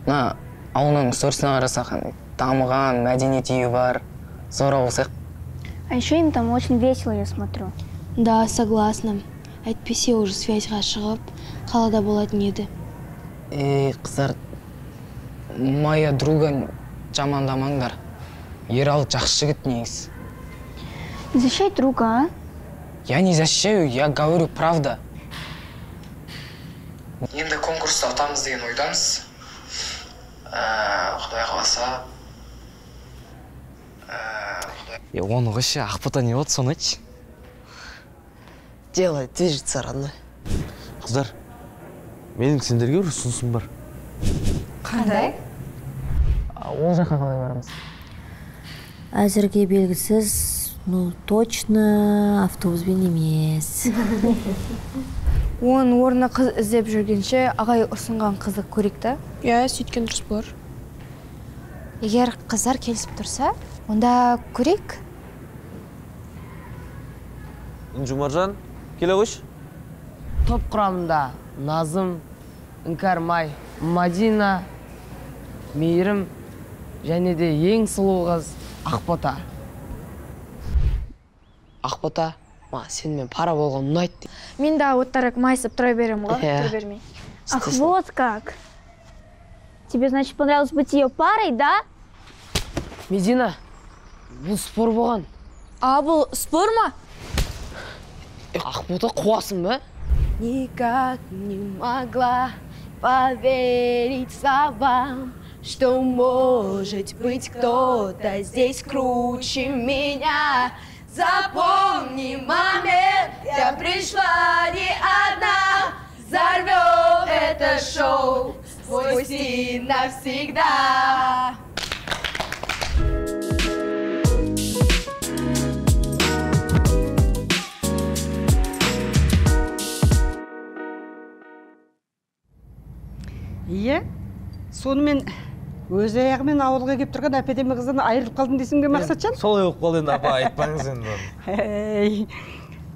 Мына ауылының сторисына қарасақ, дамыған мәдениет үйі бар, зор ауыл сияқты. А еще им там очень весело, я смотрю. Да, согласна. Әйтпесе уже связьға шығып, қалада болатын еді. Ей, қыздар, моя друга жамандамаңдар. Ералы жақсы жігіт негізі. Не защищай друга, а? Я не защищаю, я говорю правда. Енді конкурста ұтамыз деген ойдамыз. Құдай қаласа. Оны қойшы, Ақбота не болды, соны айтшы. Дело движется, родной. Қыздар, менің сендерге бір ұсынысым бар. Қандай? Ол жаққа қалай барамыз? Әзірге белгісіз, ну точно автобуспен емес. Оның орнына қыз іздеп жүргенше ағай ұсынған қызды көрейік та? Иә, сөйткен дұрыс болар. Егер қыздар келісіп тұрса, онда көрейік. Інжу Маржан, келе қойшы. Топ құрамында Назым, Іңкәрмай, Мадина, Мейірім және де ең сұлу қыз Ақбота. Ақбота, маған сенімен пара болған ұнайды. Мен де оттарак майысып тұра беремін ғой, тұра бермей. Ах, вот как. Тебе, значит, понравилось быть ее парой, да? Медина, бұл спор болған. А бұл спор ма? Ақбота, қуасың ба? Никак не могла поверить словам, что может быть кто-то здесь круче меня. Запомни момент, я пришла не одна. Взорвем это шоу, свой стиль навсегда. Иә, сонымен өз аяғымен ауылға келіп тұрған әп-әдемі қыздан айырылып қалдым дейсің бе, Мақсатжан? Солай болып қалды енді, апа, айтпаңыз енді.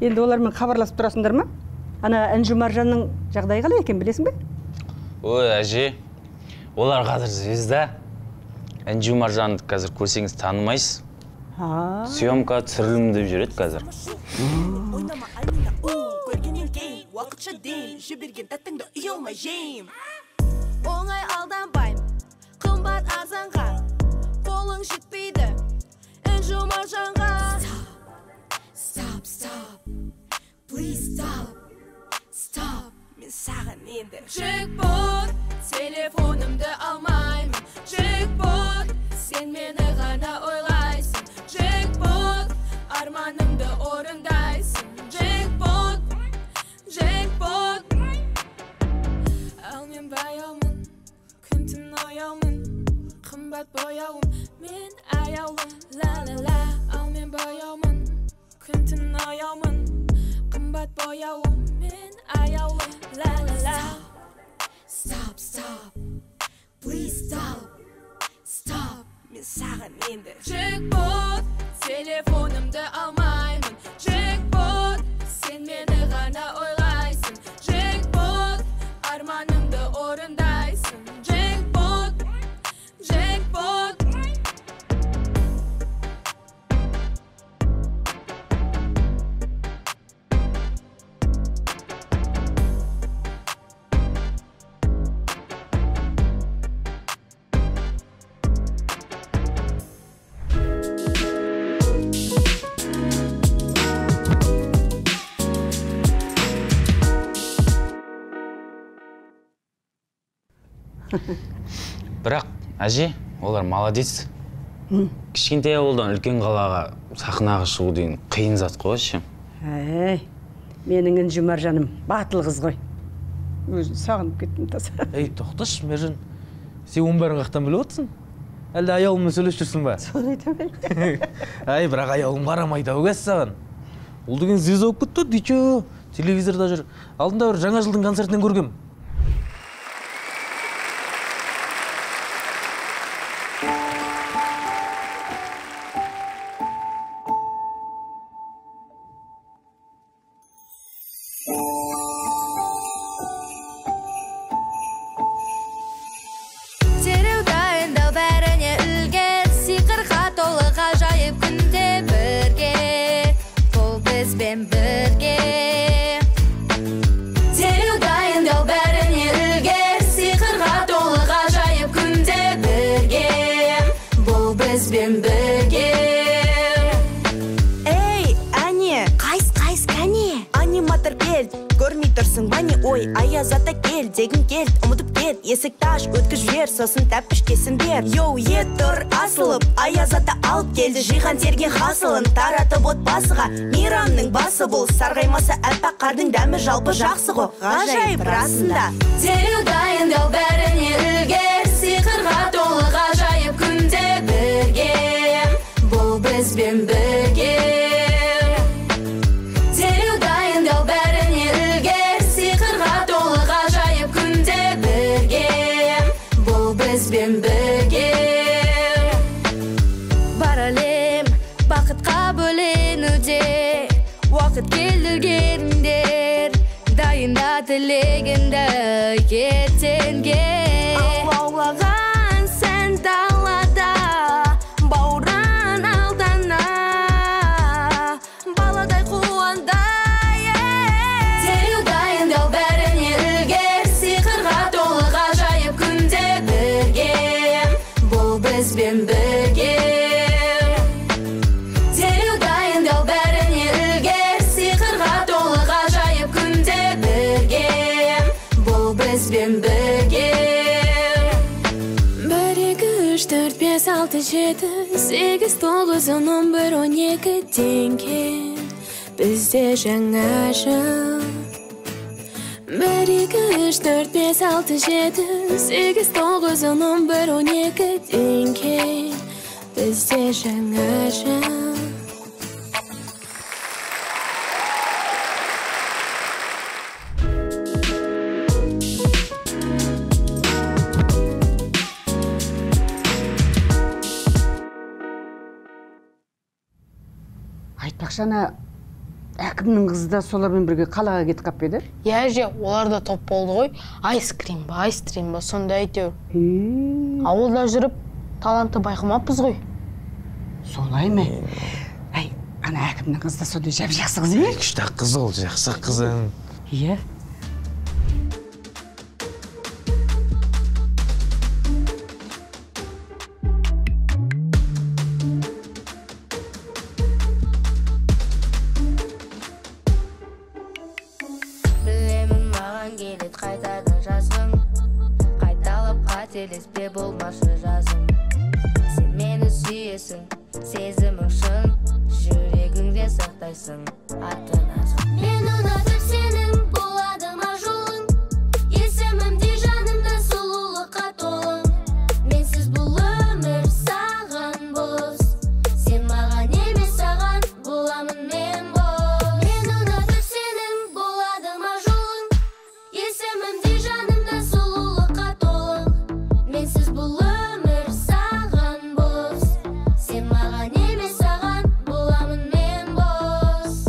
Енді олармен хабарласып тұрасыңдар ма? Ана Інжу Маржанның жағдайы қалай екен, білесің бе? Ой, әже, олар қазір звезда. Інжу Маржанды қазір көрсеңіз танымайсыз. Съемка, түсірілім деп жүреді қазір. Оңай алданбайм, қымбат арзанға, қолың жетпейді Інжу Маржанға. Stop, stop, please stop, stop. Мен саған енді. Джекпот, телефонымды алмаймын. Джекпот, сен мені ғана ойлайсың. Джекпот, арманымды орындайсың. Джекпот, джекпот. Ал мен баяумын, күн-түн ояумын, қымбат бояуым, мен аяулым. Ла-ла-ла, ал мен баяумын, күн-түн ояумын, қымбат бояуым, мен аяулым. Ла-ла-ла. Stop, stop, please stop, stop. Мен саған енді. Джекпот, телефонымды алмаймын. Джекпот, сен мені ғана ойлайсың. Джекпот, арманымды орындайсың. Джекпот, джекпот. Бірақ, әже, олар молодец. Кішкентай ауылдан үлкен қалаға сахнаға шығу деген қиын зат қой ше. Әй, менің Інжу Маржаным батыл қыз ғой. Өзін сағынып кеттім таза. Ей, тоқташы, Мержан. Сен оның бәрін қаяқтан біліп отырсың? Әлде аяулыммен сөйлесіп жүрсің ба? Соны айтамын. Әй, бірақ аяулым қарамайды ау қазір саған. Ол деген звезда болып кетті, дичо. телевизорда жүр. Алдында бір жаңа жылдың концертінен көргем. Дереу дайындал бәріне үлгер, сиқырға толы ғажайып күнде бірге, бұл бізбен бірге. Дереу дайындал бәріне үлгер, сиқырға толы ғажайып күнде бірге, бұл бізбен бірге. Ей, әне, қайс-қайс кәне, аниматор кел, көрмей тұрсың ба не, ой, аяз ата кел, дегін кел, ұмытып кет, есікті аш, өткіз жібер, сосын тәпішкесін бер. Йоу, ет тұр асылып, аяз ата алып келді, жиған терген хасылын таратып отбасыға. Мейрамның басы бұл, сарғаймаса әппақ қардың дәмі жалпы жақсы ғой, ғажайып расында. Дереу дайындал бәріне үлгер, сиқырға толы ғажайып күнде бірге, бұл бізбен бірге. Дереу дайындал бәріне үлгер, сиқырға толы ғажайып күнде бірге, бұл бізбен бірге. Бар әлем бақытқа бөленуде, уақыт келді үлгеріңдер, дайында тілегіңді ертеңге. Алаулаған сән далада, бауран алдана, баладай қуандай. Дереу дайындал бәріне үлгер, сиқырға толы ғажайып күнде бірге, бұл бізбен бірге. Дереу дайындал бәріне үлгер, сиқырға толы ғажайып күнде бірге, бұл бізбен бірге. 1, 2, 3, 4, 5, 6, 7, 8, 9, 10, 11, 12 теңге. Бізде жаңа жыл. 1, 2, 3, 4, 5, 6, 7, 8, 9, 10, 11, 12 теңге. Бізде жаңа жыл. Айтпақшы, ана әкімнің қызы да солармен бірге қалаға кетіп қалып еді? Иә, әже, олар да топ болды ғой. Айскрим ба, айстрим ба, сондай әйтеуір. Ауылда жүріп талантты байқамаппыз ғой. Солай ма? Әй, ана әкімнің қызы да сондай жап-жақсы қыз ме? Күшті қыз ол, жақсы қыз. Иә. Білемін, маған келеді қайтадан жазғың, қайталап қателеспе болмашы жазым. Сен мені сүйесің, сезімің шын, жүрегіңде сақтайсың аты назым. Мен ұнатып сенің болады ма жолың, есімімде жанымда сұлулыққа толы. Менсіз бұл өмір саған бос, сен маған емес саған боламын мен бос. Мен ұнатып сенің болады ма жолың, есімімде жанымда сұлулыққа толы. Менсіз бұл өмір саған бос, сен маған емес саған боламын мен бос.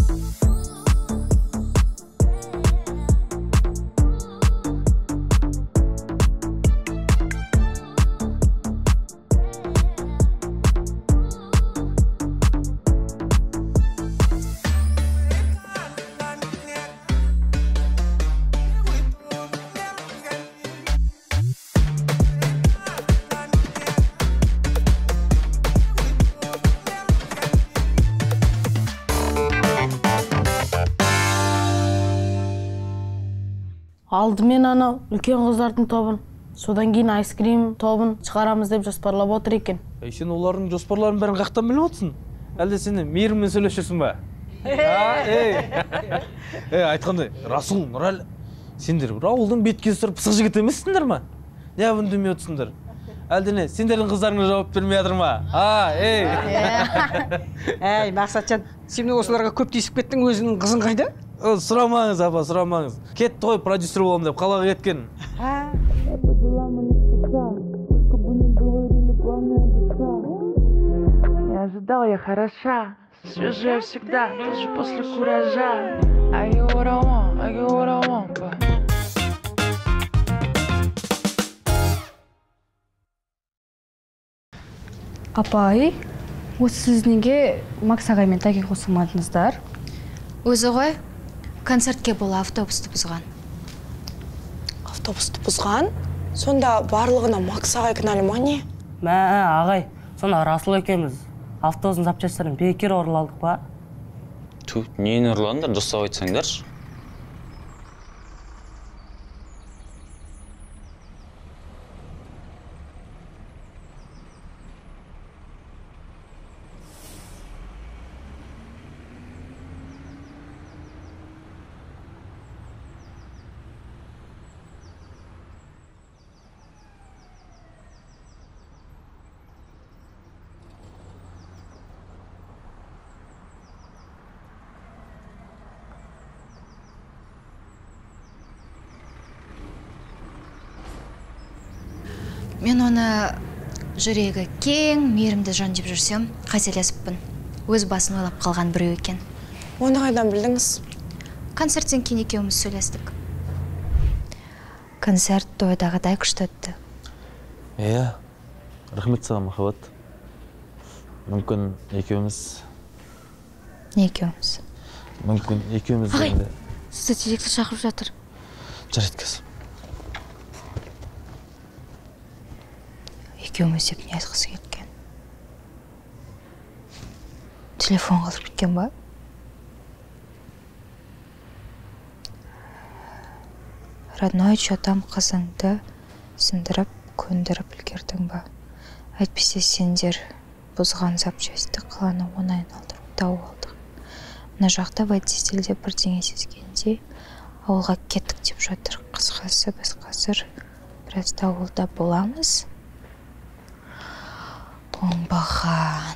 Алдымен анау үлкен қыздардың тобын, содан кейін айскрим тобын шығарамыз деп жоспарлап отыр екен. Ей, сен олардың жоспарларын бәрін қаяқтан біліп отырсың? Әлде сен Мейіріммен сөйлесіп жүрсің ба? Ей, айтқандай, Расул, Нұрәлі, сендер бір ауылдың бетке ұстар пысық жігіт емессіңдер ма? Неғып үндемей отырсыңдар? Әлде не, сендердің қыздарыңа жауап бермей жатыр ма? Ей. Әй, Мақсатжан, сен осыларға көп тиісіп кеттің, өзіңнің қызың қайда? Сұрамаңыз, апа, сұрамаңыз. Кетті ғой, продюсер боламын деп қалаға кеткен. Не ожидал я хороша, свежая всегда, даже после куража. I get what I want, I get what I want, but... Апай, осы сіз неге Макс ағаймен тәке қосылмадыңыздар? Өзі ғой, концертке бола автобусты бұзған. Автобусты бұзған? Сонда барлығына Макс ағай кінәлі ма не? Мә, ағай, сонда Расул екеуміз автобустың запчастарын бекер ұрладық па? Тү, нені ұрладыңдар, дұрыстап айтсаңдаршы. Мен оны жүрегі кең, мейірімді жан деп жүрсем, қателесіппін. Өз басын ойлап қалған біреу екен. Оны қайдан білдіңіз? Концерттен кейін екеуміз сөйлестік. Концерт тойдағыдай күшті өтті. Иә, рахмет саған, Махаббат. Мүмкін екеуміз... Не екеуміз? Мүмкін екеуміз... Ағай, сізді директор шақырып жатыр. Жарайды, қазір. Екеуміз деп не айтқысы кеткен? Телефон қалдырып кеткен ба? Родной, че там қызыңды сындырып, көндіріп үлгердің ба? Әйтпесе сендер бұзған запчасті қаланы оңай айналдырып тауып алдық. Мына жақта водительде бірдеңе сезгендей ауылға кеттік деп жатыр. Қысқасы, біз қазір біраз ауылда боламыз. Оңбаған.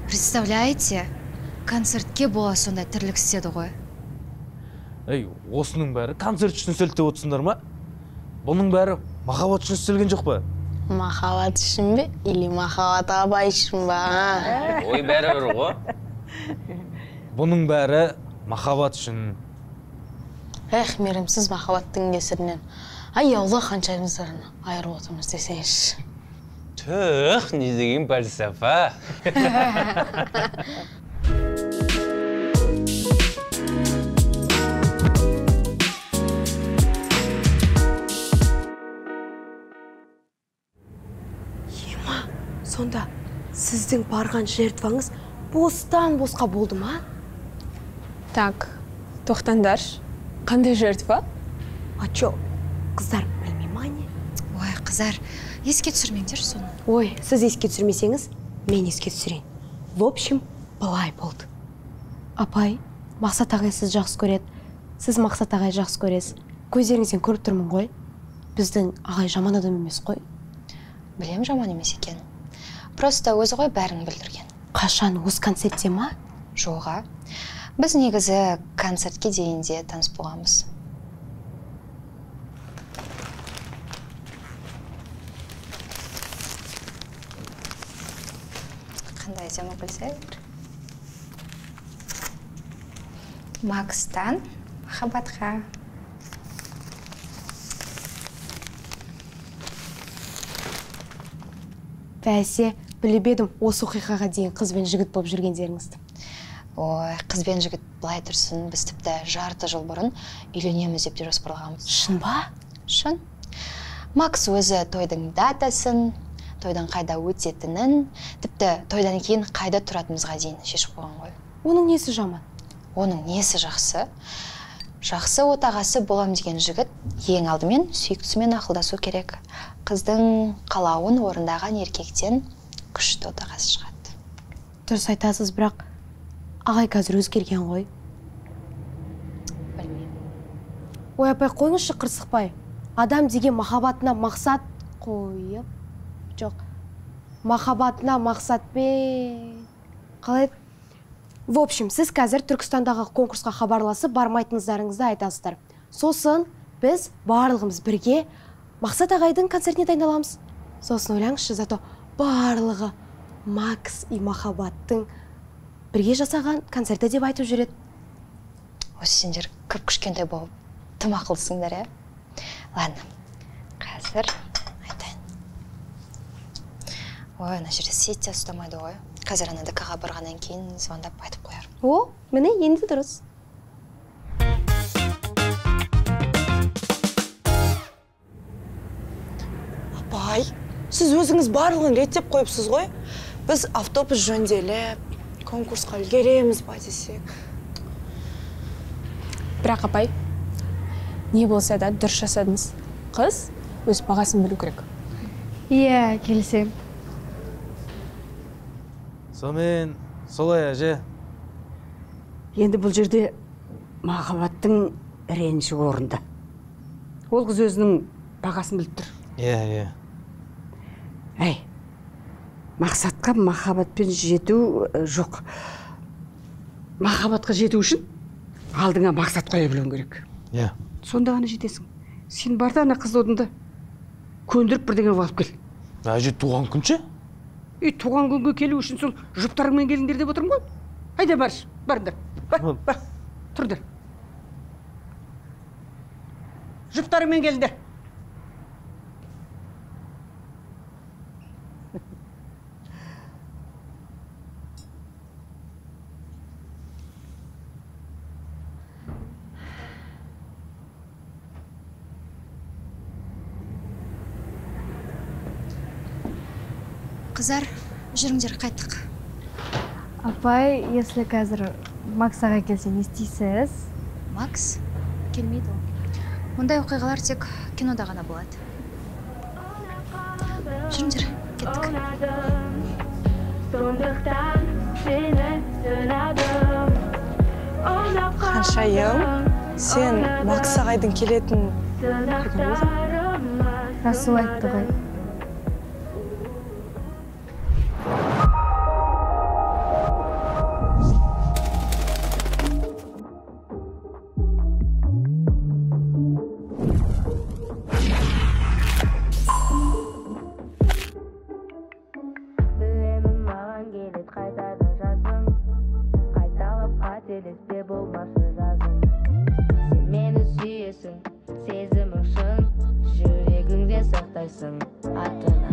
Представляете, концертке бола сондай тірлік істеді ғой. Ей, осының бәрі концерт үшін істелді деп отырсыңдар ма? Бұның бәрі махаббат үшін істелген жоқ па? Махаббат үшін бе? Или махаббат абай үшін ба? Ой, бәрі бір ғой. Бұның бәрі махаббат үшін. Эх, мейірімсіз махаббаттың кесірінен. Аяулы ханшайымыздарын айырып отырмыз десеңізші. Түх, не деген пәлсәпа. Ема, сонда сіздің барған жертваңыз бостан босқа болды ма? Так, тоқтаңдаршы. Қандай жертва? А чё? Қыздар білмей ма не? Ой, қыздар, еске түсірмеңдер соны. Ой, сіз еске түсірмесеңіз, мен еске түсірейін. В общем, былай болды. Апай, Мақсат ағай сіз жақсы көреді. Сіз Мақсат ағай жақсы көресіз. Көздеріңізден көріп тұрмын ғой. Біздің ағай жаман адам емес қой. Білем жаман емес екен. Просто өзі ғой бәрін білдірген. Қашан, осы концертте ма? Жоға. Біз негізі концертке дейін де таныс болғанбыз. Қандай әдемі гүлдер. Макстан Махаббатқа. Бәсе, біліп едім осы оқиғаға дейін қыз бен жігіт болып жүргендеріңізді. Ой, қыз бен жігіт былай тұрсын, біз тіпті жарты жыл бұрын үйленеміз деп те жоспарлағанбыз. Шын ба? Шын. Макс өзі тойдың датасын, тойдың қайда өтетінін, тіпті тойдан кейін қайда тұратынымызға дейін шешіп қойған ғой. Оның несі жаман? Оның несі жақсы? Жақсы отағасы болам деген жігіт ең алдымен сүйіктісімен ақылдасу керек. Қыздың қалауын орындаған еркектен күшті отағасы шығады. Дұрыс айтасыз, бірақ ағай қазір өзгерген ғой. Білмеймін. Ой, апай, қойыңызшы қырсықпай. Адам деген махаббатына мақсат қойып, жоқ, махаббатына мақсатпен қалай? В общем, сіз қазір Түркістандағы конкурсқа хабарласып бармайтыныңыздарыңызды айтасыздар. Сосын біз барлығымыз бірге Мақсат ағайдың концертіне дайындаламыз. Сосын ойлаңызшы, зато барлығы Макс и Махаббаттың бірге жасаған концерті деп айтып жүреді. Осы сендер кіп кішкентай болып тым ақылдысыңдар, ә? Ладно, қазір айтайын. Ой, ана жерде сеть те ұстамайды ғой. Қазір ана ДК-ға барғаннан кейін звондап айтып қоярмын. О, міне енді дұрыс. Апай, сіз өзіңіз барлығын реттеп қойыпсыз ғой. Біз автобус жөнделіп, конкурсқа үлгереміз ба десек. Бірақ апай, не болса да дұрыс жасадыңыз. Қыз өз бағасын білу керек. Иә, келісемін. Сонымен, солай әже. Енді бұл жерде махаббаттың реніші орында. Ол қыз өзінің бағасын біліп тұр. Иә, иә. Әй, мақсатқа махаббатпен жету жоқ. Махаббатқа жету үшін алдыңа мақсат қоя білуің керек. Иә. Сонда ғана жетесің. Сен бар да ана қызды орнында көндіріп бірдеңе алып кел. Әже, туған күнше? Үй, туған күнге келу үшін сол жұптарыңмен келіңдер деп отырмын ғой. Айда баршы, барыңдар. Бар, бар, тұрыңдар. Жұптарыңмен келіңдер. Қыздар, жүріңдер, қайттық. Апай, если қазір Макс ағай келсе, не істейсіз? Макс келмейді ол. Ондай оқиғалар тек кинода ғана болады. Жүріңдер, кеттік. Ханшайым, сен Макс ағайдың келетінін көрген бе? Расул айтты ғой. Сезімің шын, жүрегіңде сақтайсың атын.